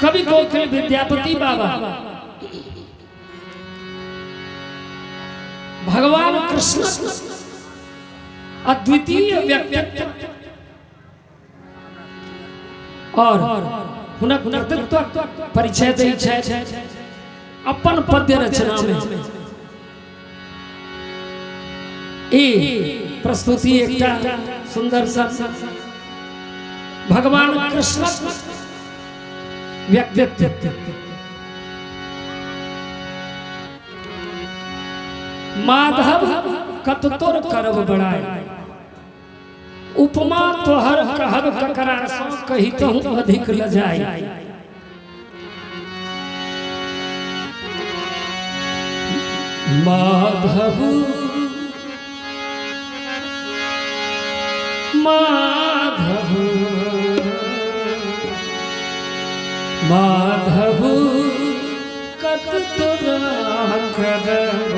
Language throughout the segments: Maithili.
कवि कोकिल विद्यापति बाबा भगवान कृष्ण अद्वितीय व्यक्तित्व और हुनक कर्तृत्व परिचय दै छथि अपन पद्य रचना में। ई प्रस्तुति एकटा सुंदर सा भगवान कृष्ण व्यक्तित्व। माधव कत तोर करब बड़ाई, उपमा तोहर कहब ककरा सो कहितहुँ अधिक लजाई। माधव माधव माधव कत तोरा करब,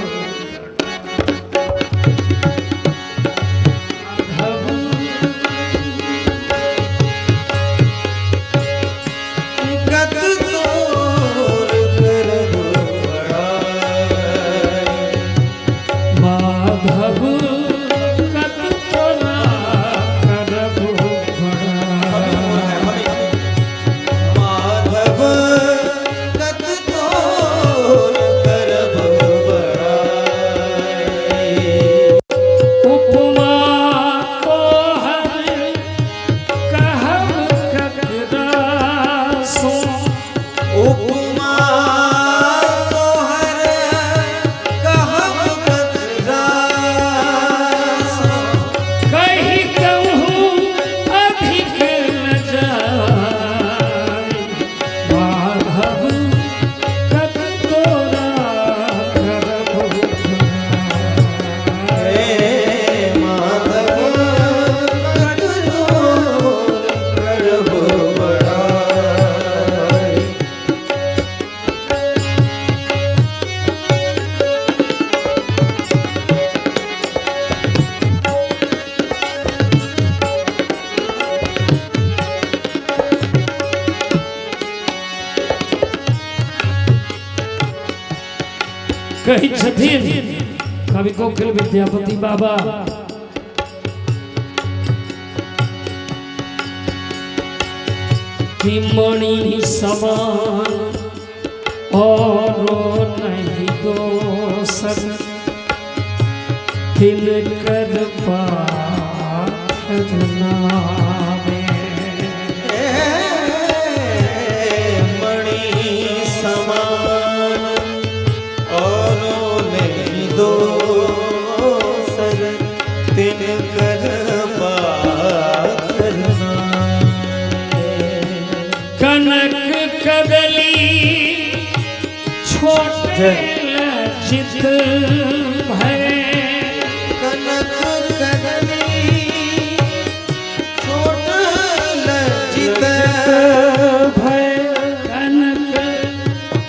कत तोर करब बड़ाई। माधव कत तोरा करब बड़ाई। माधव कत तोर करब बड़ाई। उपमा तोहर कहब ककरा सो, उपमा तोहर कहब ककरा सो। कहितहुँ अधिक न जाय। माधव कत तोरा करब बड़ाई। हे माधव कत तोर करब बड़ाई। कहै छथिन कवि कोकिल विद्यापति बाबा, कि मणि समान औरो नहीं दोसर, तिनकर पाथर नामे। मणि समान औरो नहीं दोसर, तिनकर पाथर नामे। कनक कदली छोटे लज्जित भय, कनक कदली छोट लज्जित भय। कनक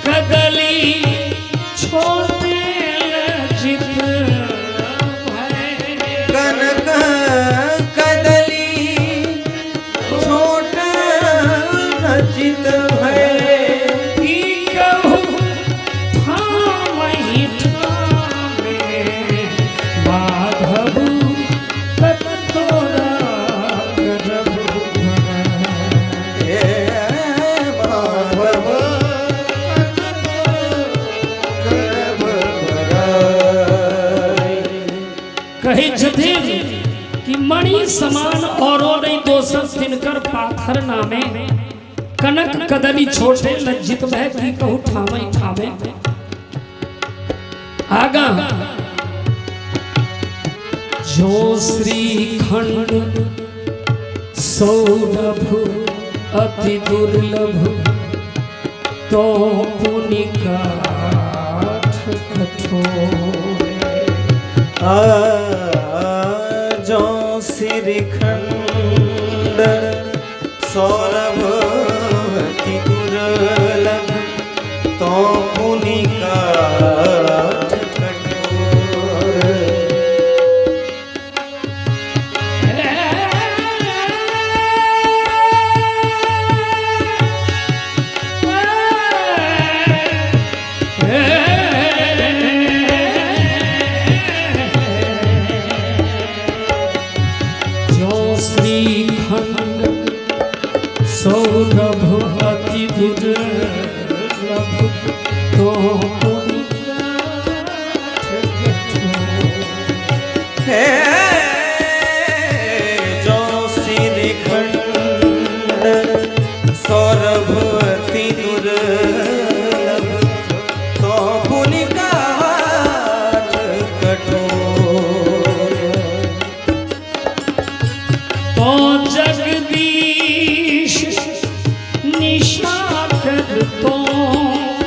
कदली छोटे लज्जित भय। कनक कदली छोट लज्जित भय। की कहू ठामहि ठामे, माधव कत तोरा करब बड़ाई। हे माधव कत करब बड़ाई। कहै छथिन कि मणि समान औरो नहीं दोसर, तिनकर पाथर नामे। कनक कदली छोटे लज्जित भय, की कहू ठामे ठामे। आगा जो श्रीखंड सौरभ अति दुर्लभ, तो पुनि काठ कठोर। आ जो श्रीखंड सौरभ अति दुर्लभ, तो पुनि काठ कठोर। हे दुर्लभ तो पुनि काठ कठोर। हे जो श्रीखंड सौरभ अति दुर्लभ तो पुनि काठ कठोर। तो जगदीश निशाकर तो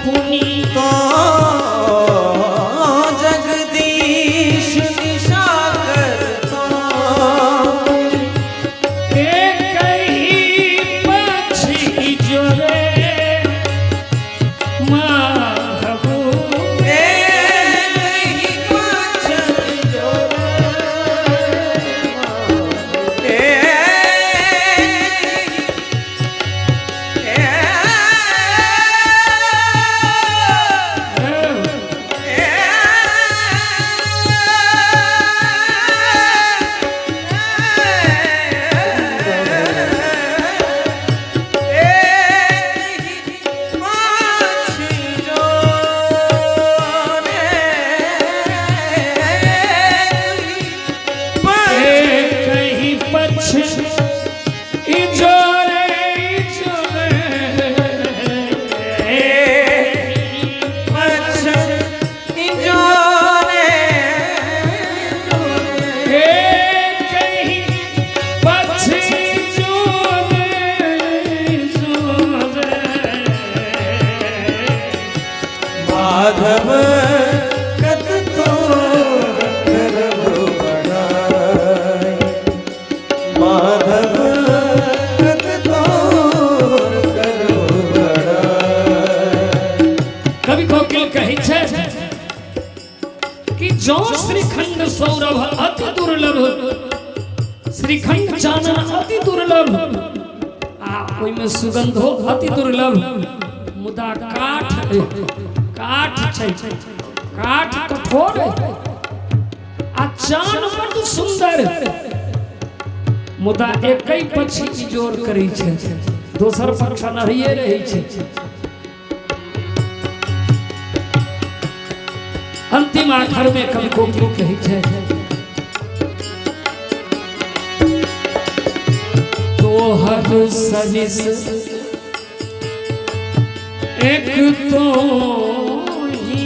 पुनि तो जगदीश निशाकर तो एक ही पक्षी जोरे माधव। एक ही पक्ष जो एक ही पक्ष जोरे जोरे एक ही पक्ष जोरे जोरे। माधव कत तो करबो बड़ाई, माधव कत तोर करबो बड़ाई। कवि कोकिल कहै छै कि जो श्रीखंड सौरभ अति दुर्लभ, श्रीखंड चानन अति दुर्लभ आ ओहिमे सुगंधो अति दुर्लभ, मुदा काठ काठ छै, काठ कठोर आ चान बड्ड सुंदर, मुदा एकै पक्षी इजोर करै छै, दोसर पक्ष अन्हरिये रहै छै। अंतिम आखर में कवि कोकिल कहै छै तोहर सरिस एक तो ही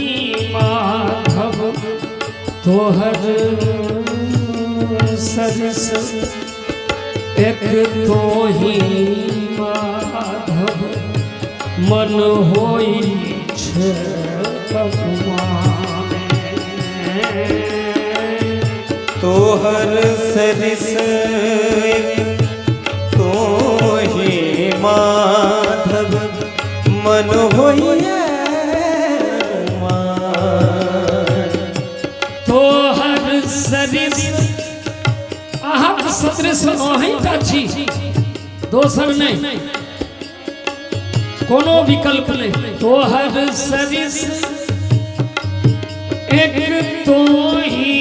माधव, तोहर सरिस एक तो ही माधव, मन होई छै भगवान। तोहर सरिस तो ही माधव, मन होइए मान। तोहर सरिस अहाँक सदृश अहींटा छी, दोसर नहीं, कोनो विकल्प नहीं। तोहर सरिस एक तो ही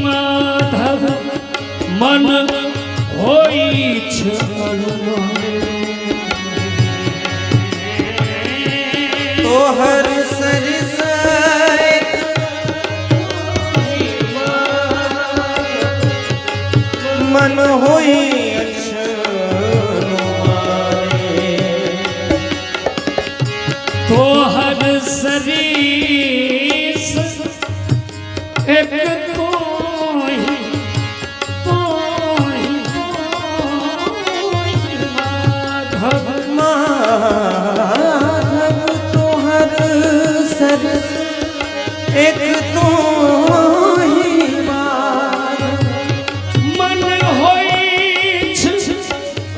माधव, मन होई छै तोहर सरिस मन होई अक्षनुमाने। तोहर सरिस एक तो ही तो ही माधव, माधव तोहर सरिस एक तो ही माधव, मन होई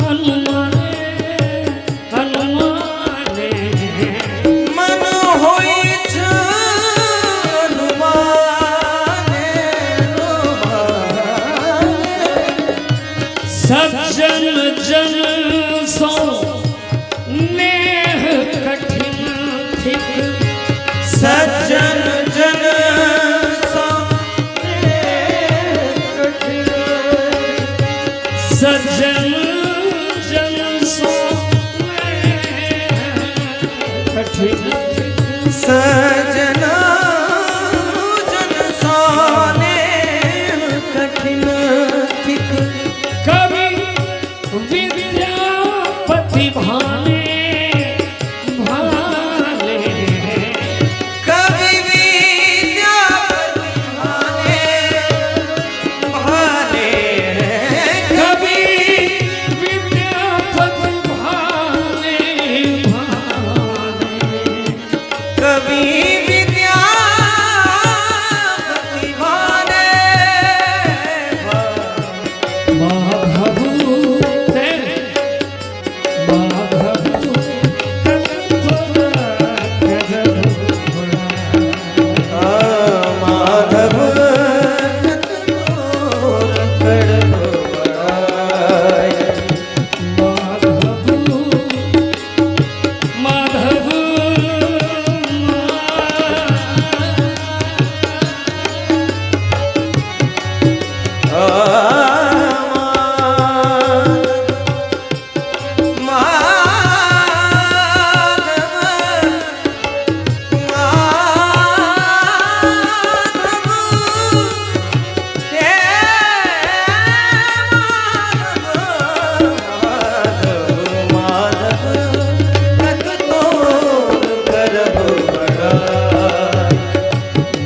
अनुमाने अनुमाने, मन होई अनुमाने अनुमाने। सज्जन जन सो नेह कठिन थिक, सज्जन जन सो कठिन, सज्जन जन सो नेह सजन जन साने कठिन थिक। कवि विद्यापति भाने भाने। कवि विद्यापति भाने भाने। कवि विद्यापति भाने भाने। कवि विद्यापति भाने भाने। माधव ते माधव माधव तोर करब बड़ाई। माधव माधव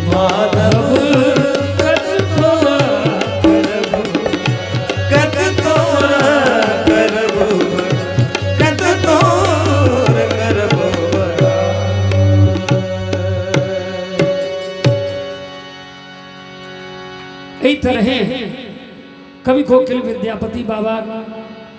माधव कत तोर करब कत तोर करब। एहि तरहे कवि कोकिल विद्यापति बाबा